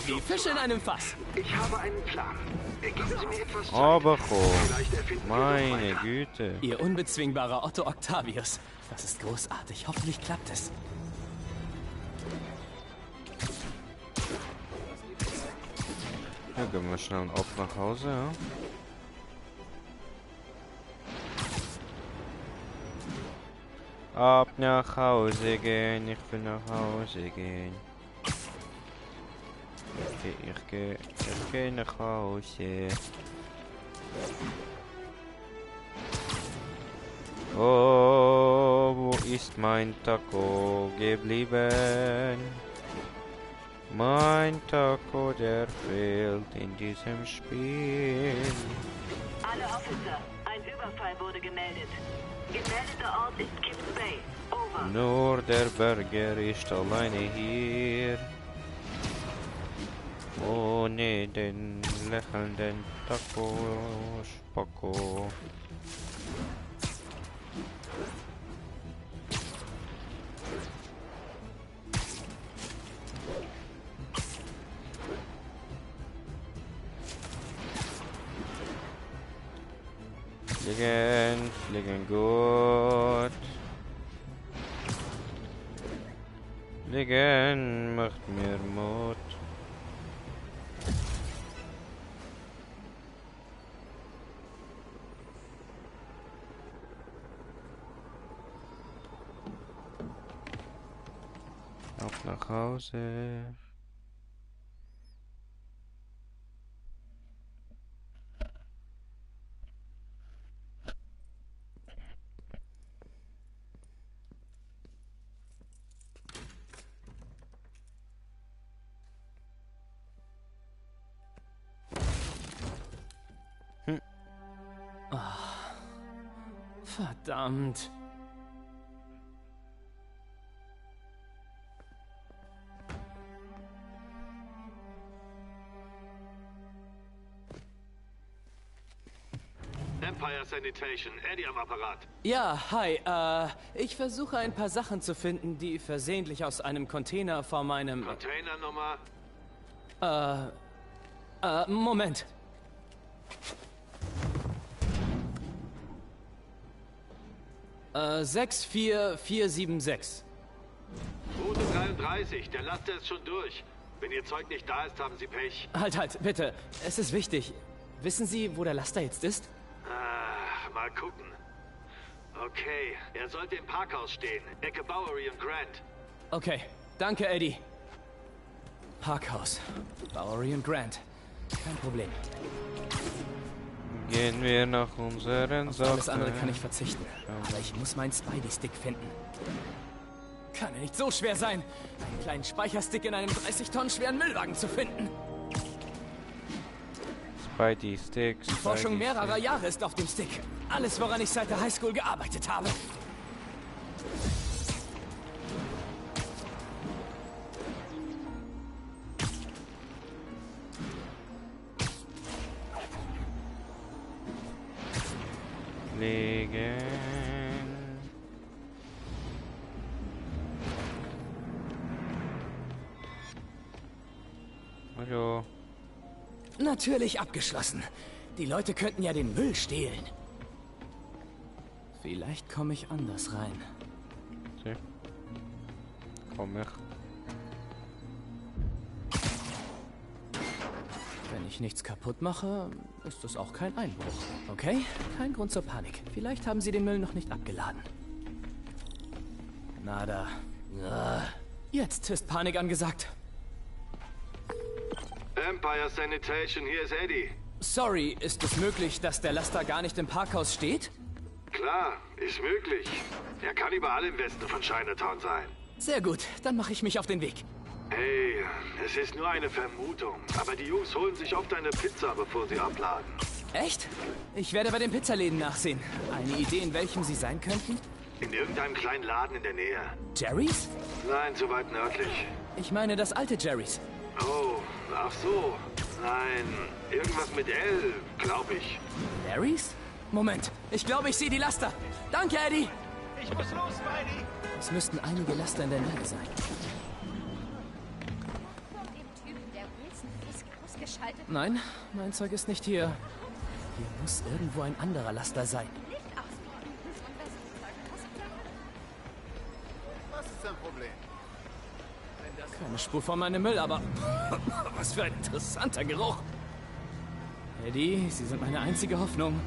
Die Fische in einem Fass.
Ich habe einen Plan. Geben Sie mir etwas Zeit.
Aber meine Güte.
Ihr unbezwingbarer Otto Octavius. Das ist großartig. Hoffentlich klappt es.
Ja, gehen wir schnell ab nach Hause, ja. Ab nach Hause gehen, ich will nach Hause gehen. Ich geh nach Hause. Oh, wo ist mein Taco geblieben? Mein Taco, der fehlt in diesem Spiel.
Alle Officer, ein Überfall wurde gemeldet. Gemeldeter Ort ist Kips Bay. Over.
Nur der Burger ist alleine hier. Ohne den lächelnden Taco Spacko. Fliegen gut. Fliegen macht mir Mut. Auf nach Hause.
Verdammt.
Empire Sanitation, Eddie am Apparat.
Ja, hi. Ich versuche ein paar Sachen zu finden, die versehentlich aus einem Container vor meinem...
Containernummer?
Moment. Äh, 64476.
Route 33, der Laster ist schon durch. Wenn Ihr Zeug nicht da ist, haben Sie Pech.
Halt, bitte. Es ist wichtig. Wissen Sie, wo der Laster jetzt ist?
Mal gucken. Okay, er sollte im Parkhaus stehen. Ecke Bowery und Grant.
Okay, danke, Eddie. Parkhaus. Bowery und Grant. Kein Problem.
Gehen wir nach unseren Sachen.
Auf alles andere kann ich verzichten. Aber ich muss meinen Spidey-Stick finden. Kann ja nicht so schwer sein, einen kleinen Speicherstick in einem 30 Tonnen schweren Müllwagen zu finden.
Spidey-Stick.
Die Forschung mehrerer Jahre ist auf dem Stick. Alles, woran ich seit der Highschool gearbeitet habe.
Legen. Hallo.
Natürlich abgeschlossen. Die Leute könnten ja den Müll stehlen. Vielleicht komme ich anders rein.
Okay. Komm ich.
Wenn ich nichts kaputt mache, ist das auch kein Einbruch. Okay? Kein Grund zur Panik. Vielleicht haben sie den Müll noch nicht abgeladen. Nada. Jetzt ist Panik angesagt.
Empire Sanitation, hier ist Eddie.
Sorry, ist es möglich, dass der Laster gar nicht im Parkhaus steht?
Klar, ist möglich. Er kann überall im Westen von Chinatown sein.
Sehr gut, dann mache ich mich auf den Weg.
Hey, es ist nur eine Vermutung, aber die Jungs holen sich oft eine Pizza, bevor sie abladen.
Echt? Ich werde bei den Pizzaläden nachsehen. Eine Idee, in welchem sie sein könnten?
In irgendeinem kleinen Laden in der Nähe.
Jerry's?
Nein, zu weit nördlich.
Ich meine das alte Jerry's.
Oh, ach so. Nein, irgendwas mit L, glaube ich.
Larry's? Moment, ich glaube, ich sehe die Laster. Danke, Eddie.
Ich muss los, Spidey.
Es müssten einige Laster in der Nähe sein. Nein, mein Zeug ist nicht hier. Hier muss irgendwo ein anderer Laster sein.
Was ist dein Problem?
Keine Spur von meinem Müll, aber was für ein interessanter Geruch. Eddie, Sie sind meine einzige Hoffnung.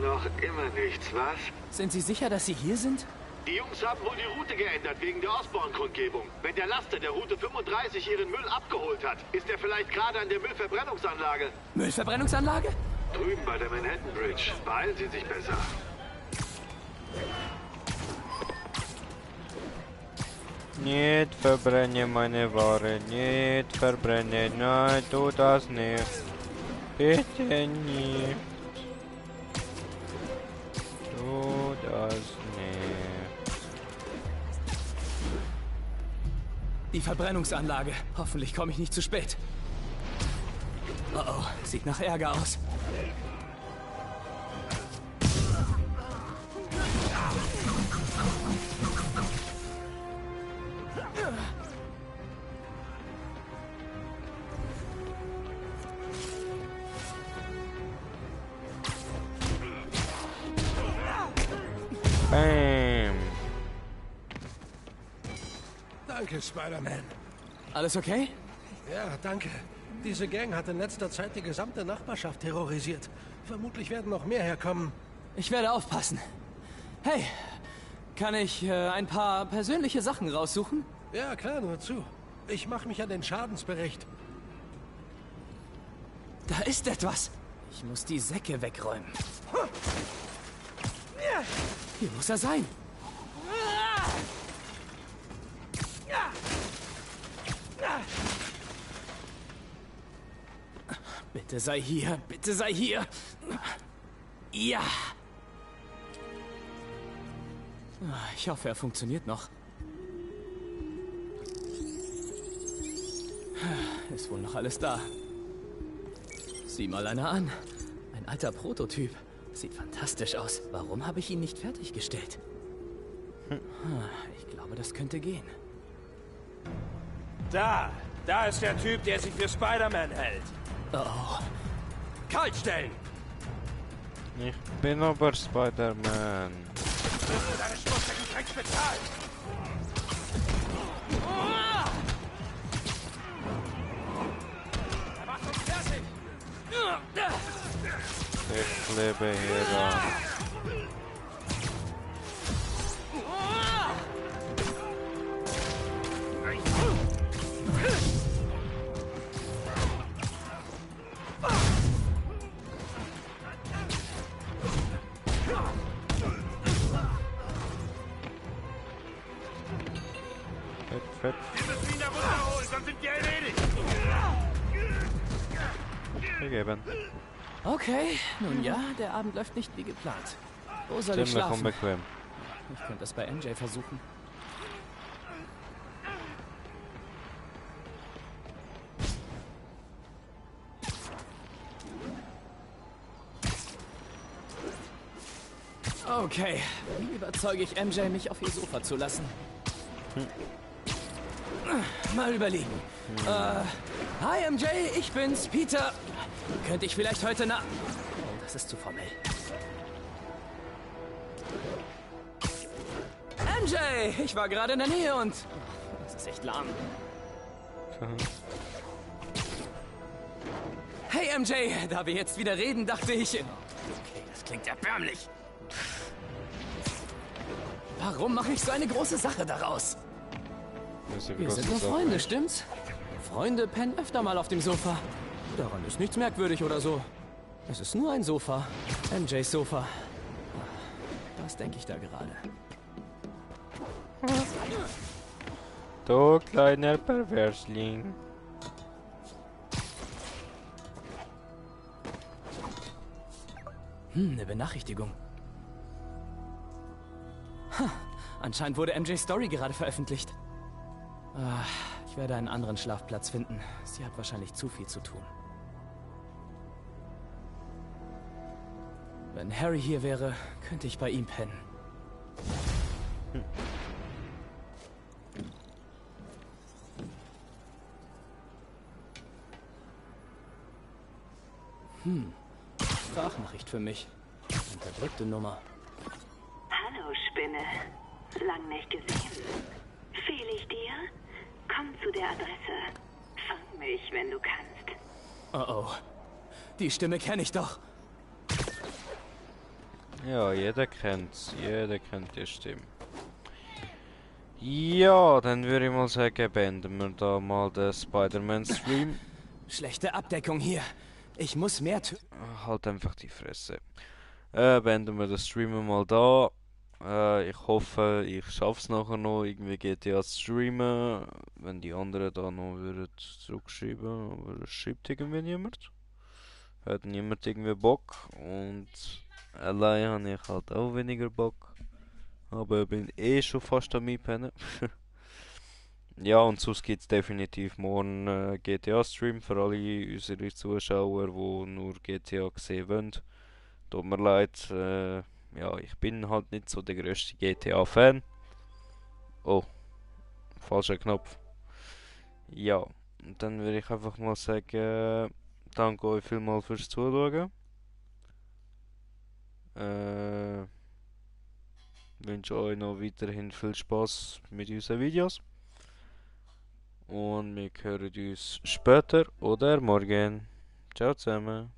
Noch immer nichts, was?
Sind Sie sicher, dass Sie hier sind?
Die Jungs haben wohl die Route geändert wegen der Osborne-Kundgebung. Wenn der Laster der Route 35 ihren Müll abgeholt hat, ist er vielleicht gerade an der Müllverbrennungsanlage.
Müllverbrennungsanlage?
Drüben bei der Manhattan Bridge. Beeilen Sie sich besser.
Nicht verbrenne meine Ware, nicht verbrenne, nein, tu das nicht. Bitte nicht. Tu das nicht.
Die Verbrennungsanlage. Hoffentlich komme ich nicht zu spät. Oh oh, sieht nach Ärger aus.
Bam.
Danke, Spider-Man.
Alles okay?
Ja, danke. Diese Gang hat in letzter Zeit die gesamte Nachbarschaft terrorisiert. Vermutlich werden noch mehr herkommen.
Ich werde aufpassen. Hey, kann ich ein paar persönliche Sachen raussuchen?
Ja, klar, nur zu. Ich mache mich an den Schadensbericht.
Da ist etwas. Ich muss die Säcke wegräumen. Hier muss er sein. Bitte sei hier, bitte sei hier. Ja. Ich hoffe, er funktioniert noch. Ist wohl noch alles da. Sieh mal einer an. Ein alter Prototyp. Sieht fantastisch aus. Warum habe ich ihn nicht fertiggestellt? Ich glaube, das könnte gehen.
Da ist der Typ, der sich für Spider-Man hält.
Oh.
Kalt stellen!
Ich bin aber Spider-Man.
Wirst du deine schmutzigen Drecks bezahlen? Er macht uns fertig!
Ich lebe hier an. Perfekt.
Wir müssen ihn da runterholen, sonst sind wir erledigt.
Gegeben.
Okay, nun ja, der Abend läuft nicht wie geplant. Wo soll ich
Ziemlich
schlafen?
unbequem.
Ich könnte es bei MJ versuchen. Okay, wie überzeuge ich MJ, mich auf ihr Sofa zu lassen? Mal überlegen. Hi MJ, ich bin's, Peter. Könnte ich vielleicht heute Oh, das ist zu formell. MJ, ich war gerade in der Nähe und... Das ist echt lahm. Hey MJ, da wir jetzt wieder reden, dachte ich... Okay, das klingt erbärmlich. Warum mache ich so eine große Sache daraus? Wir sind nur Freunde, stimmt's? Freunde pennen öfter mal auf dem Sofa. Daran ist nichts merkwürdig oder so. Es ist nur ein Sofa. MJs Sofa. Was denke ich da gerade?
Du kleiner Perversling.
Eine Benachrichtigung. Anscheinend wurde MJ's Story gerade veröffentlicht. Ich werde einen anderen Schlafplatz finden. Sie hat wahrscheinlich zu viel zu tun. Wenn Harry hier wäre, könnte ich bei ihm pennen. Sprachnachricht für mich. Unterdrückte Nummer.
Hallo, Spinne. Lang nicht gesehen. Fehle ich dir? Komm zu der Adresse. Fang mich, wenn du kannst.
Oh. Die Stimme kenne ich doch.
Ja, jeder kennt's. Jeder kennt die Stimme. Ja, dann würde ich mal sagen, beenden wir da mal den Spider-Man-Stream.
Schlechte Abdeckung hier. Ich muss mehr tun.
Halt einfach die Fresse. Beenden wir das Streamen mal da. Ich hoffe, ich schaff's nachher noch, irgendwie GTA zu streamen. Wenn die anderen da noch würden zurückschreiben, aber es schreibt irgendwie niemand. Hat niemand irgendwie Bock. Und allein habe ich halt auch weniger Bock. Aber ich bin eh schon fast am Einpennen. Ja, und sonst gibt es definitiv morgen GTA-Stream für alle unsere Zuschauer, die nur GTA sehen wollen. Tut mir leid, ja, ich bin halt nicht so der grösste GTA-Fan. Oh, falscher Knopf. Ja, und dann würde ich einfach mal sagen, danke euch vielmals fürs Zuschauen. Wünsche euch noch weiterhin viel Spaß mit unseren Videos. Und wir hören uns später oder morgen. Ciao zusammen.